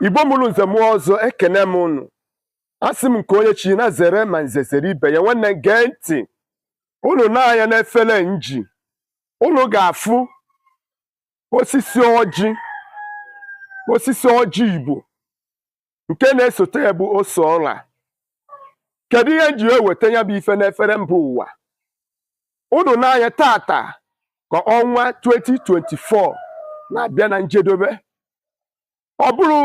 Igbo mụrụ nze mụọ ọzọ, ekene m unu. Asị m nke onye chi na zere ma nze zere ibe ya. Nwanne, gee ntị. Unu na-anya n'efere nji, unu ga-afụ osisi ọjị, osisi ọjị Igbo. Nke na-esote ya bụ ose ọla. Kedu ihe nji eweta ya bụ ife n'efere mba ụwa? Unu na-anya tata ka ọnwa 2024 na-abịa na njedobe. Ọ bụrụ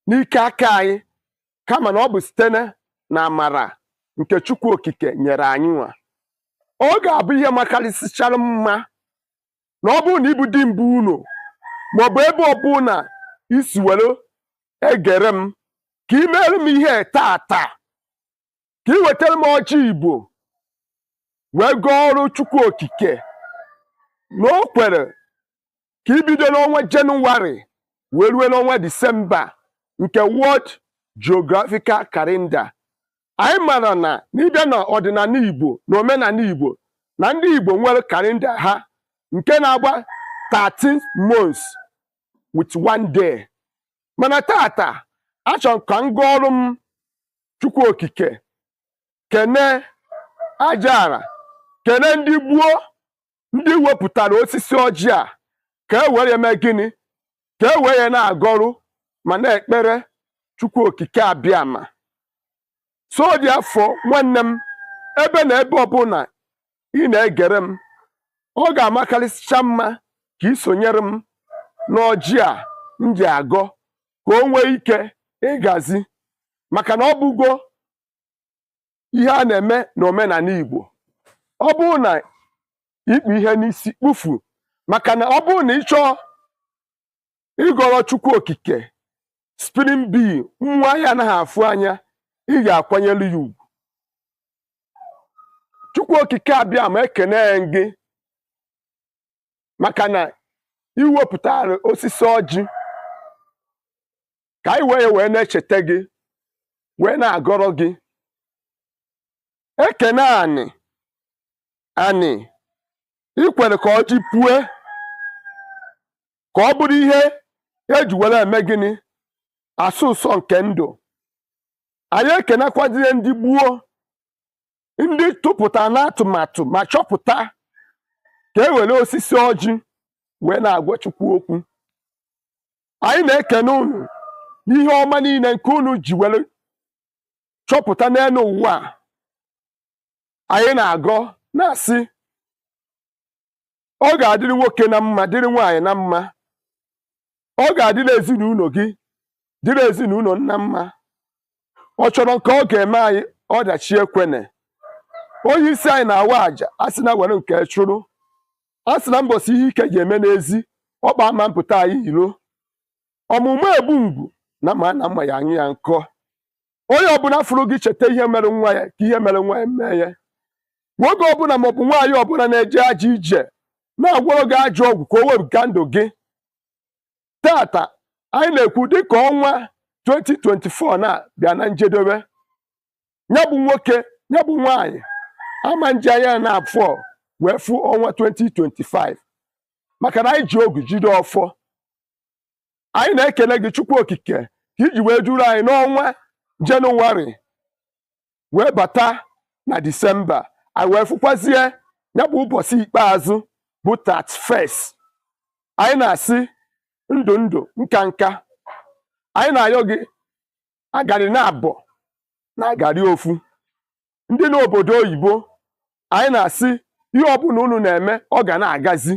n'ike aka anyị, kama na ọ bụ site na amara nke Chukwu Okike nyere anyị nwa. Ọ ga-abụ ihe makarịsịchara mma na ọ bụrụ na ịbụ di mbụ unu, maọbụ ebe ọbụla isi were egere m, ka ị mere m ihe tata, ka ị wetara m ọjị Igbo wee gọọ ọrụ Chukwu Okike na o kwere ka ibido n'ọnwa Jenụwarị wee rue n'ọnwa Disemba nke World Geographical Calendar. Anyị mara na n'ịbịa na ọdịnala Igbo na omenala Igbo, na ndị Igbo nwere calendar ha nke na-agba 13 months with one day. Mana tata, achọrọ m ka m gụọ ọrụ m Chukwu Okike, kene ajaara, kene ndị gboo, ndị wepụtara osisi ọjị a ka e were mee gịnị? Ka e wee ya na-agọrụ ma na-ekpere Chukwu Okike Abịama. So dị afọ, nwanne m, ebe na ebe ọbụla ị na-egere m, ọ ga-amakarịsịcha mma ka ị sonyere m n'ọjị a m ji agọ ka o nwee ike ịgazi, maka na ọ bụgo ihe a na-eme n'omenala Igbo. Ọ bụrụ na ikpu ihe n'isi kpufu, maka na ọ bụrụ na ị chọọ ịgọrọ Chukwu Okike, spirit being, nwa ya anaghị afụ anya, ị ga-akwanyere ya ugwu. Chukwu Okike Abịa ma ekene gị maka na iwepụtara osisi ọjị ka anyị wee na-echeta gị, wee na-agọrọ gị. Ekene anị anị ikwere ka ọjị pue, ka ọ bụrụ ihe eji were eme gịnị? Asụ ụsọ nke ndụ anyị. Ekenekwazie ndị gbuo, ndị tụpụta n'atụmatụ ma chọpụta ka e were osisi ọjị wee na-agwa Chukwu okwu. Anyị na-ekene unu n'ihe ọma niile nke unu ji were chọpụta n'elu ụwa a. Anyị na-agọ na-asị ọ ga-adịrị nwoke na mma, dịrị nwaanyị na mma. Ọ ga-adịrị ezinụlọ gị, dịrị ezinụlọ nna mma. Ọ chọrọ nke ọ ga-eme anyị ọdachi ekwene. Onye isi anyị na-awa àjà, a sị na were nke chụrụ, a sị na mbọsị ihe ike ga-eme n'ezi ọkpa ama mpụta anyị iro. Ọmụmụ egbu ngwu na ma na mma ya anyụ ya nkọ. Onye ọbụla fụrụ gị, cheta ihe mere nwa ya, ka ihe mere nwa ya mee ya. Nwoke ọbụla maọbụ nwaanyị ọbụla na-eje ajọ ije, na-agwọrọ gị ajọ ọgwụ ka o wepụga ndụ gị, tata anyị na-ekwu, dịka ọnwa 2024 na-bịa na njedebe, ya bụ nwoke, ya bụ nwaanyị ama nji anya na afọ wee fụ ọnwa 2025, maka na anyị ji ogu jide ọfọ. Anyị na-ekele gị, Chukwu Okike, ka iji wee duru anyị n'ọnwa Jenụwarị wee bata na Disemba. Anyị wee fụkwazie ya bụ ụbọchị ikpeazụ bụ 31st. Anyị na-asị ndụ ndụ, nka nka. Anyị na-ayọ gị agarị na abọ na agarị ofu. Ndị n'obodo oyibo, anyị na-asị ihe ọbụla unu na-eme, ọ ga na-agazi.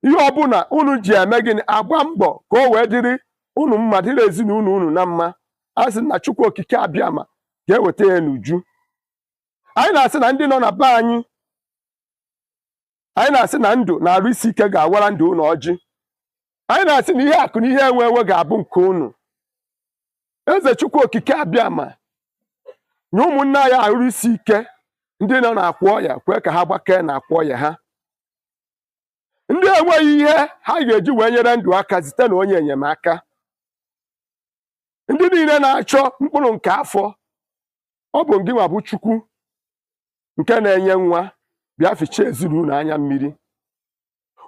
Ihe ọbụla unu ji eme gịnị, agba mbọ ka o wee dịrị unu mma, dịrị ezinụlọ unu na mma. A sị na Chukwu Okike Abịama ga-eweta ya n'uju. Anyị na-asị na ndị nọ na be anyị, anyị na-asị na ndụ na-arụ isi ike ga-awara ndụ unu ọjị. Anyị na-asị na ihe akụ na ihe enwe enwe ga-abụ nke unu. Eze Chukwu Okike Abịama nye ụmụnne anyị arụ isi ike. Ndị nọ na-akwa ọya, kwee ka ha gbakee na akwa ọya ha. Ndị enweghị ihe ha ga-eji wee nyere ndụ aka site na onye enyemaka, ndị niile na-achọ mkpụrụ nke afọ, ọ bụ ngị nwa bụ Chukwu nke na-enye nwa. Bịa fichaa ezinụlọ anya mmiri.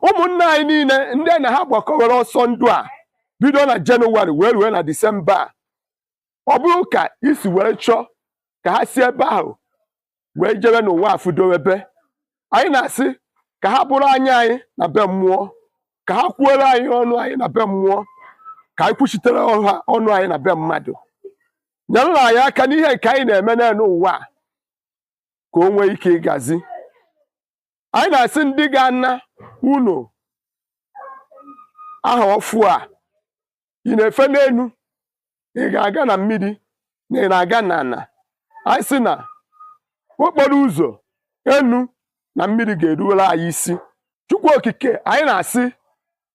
Ụmụnne anyị niile, ndị na ha gbakọwere ọsọ ndụ a Bido na Jenụwarị wee rue na Disemba a, ọ bụrụ ka isi were chọọ ka ha si ebe ahụ wee jebe n'ụwa afụdowebe, anyị na-asị ka ha bụrụ anya anyị na be mmụọ, ka ha kwuoro anyị ọnụ anyị na be mmụọ, ka anyị kwuchitere ha ọnụ anyị na be mmadụ. Nyere anyị aka n'ihe nke anyị na-eme n'elu ụwa a, ka o nwee ike ịgazi. Anyị na-asị ndị ga-ana unu aha ọfụ a, ị na-efe n'elu, ị ga-aga na mmiri, na ị na-aga n'ala. Anyị sị na okporo ụzọ enu na mmiri ga-eruwere anyị isi. Chukwu Okike, anyị na-asị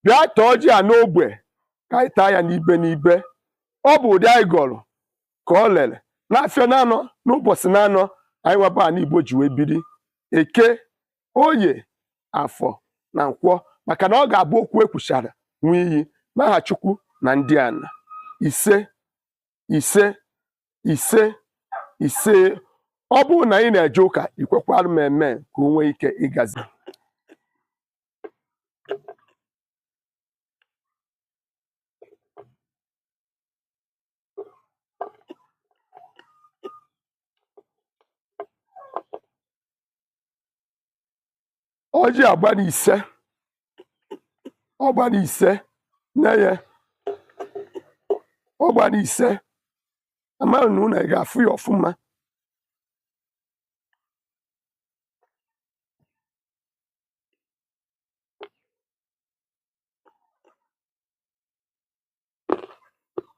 bịa tọọ ji a n'ogbe ka anyị taa ya n'ibe n'ibe. Ọ bụ ụdị anyị gọrọ ka ọ lere n'afịa na-anọ n'ụbọchị na-anọ anyị nwaba ala Igbo ji wee biri Eke, Oye, Afọ na Nkwọ, maka na ọ ga-abụ okwu ekwuchara nwe iyi n'aha Chukwu na ndị ana. Ise, ise, ise, ise. Ọ bụrụ na ị na-eje ụka, ikwekwara m eme ka o nwee ike ịgazi. Ọjị agbara ise, ọ gbara ise, nne ya ọ gbara ise. Amaghị na unu ga-afụ ya ọfụma.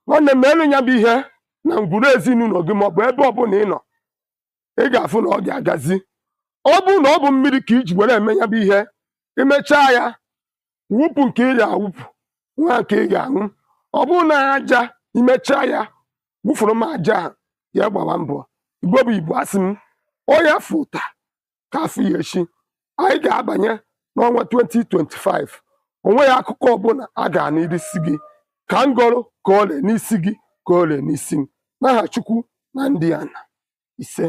Nwanne m, elu ya bụ ihe na ngwuru ezinụlọ gị maọbụ ebe ọbụla ị nọ, ị ga-afụ na ọ ga-agazi. Ọ bụrụ na ọ bụ mmiri ka iji were eme ya bụ ihe, imechaa ya wụpụ nke ị ga-awụpụ, nwa nke ị ga-aṅụ. Ọ bụrụ na aja, imechaa ya wụfuru m aja ahụ, ya gbawa mbọ. Igbo bụ Igbo, asị m onye afọ ụta ka afọ ya echi. Anyị ga-abanye n'ọnwa 2025, o nweghị akụkọ ọbụla a ga-anụ isi gị ka m gọrọ ka ọ lee n'isi gị, ka ọ lee n'isi m, n'aha Chukwu na ndị ana. Ise.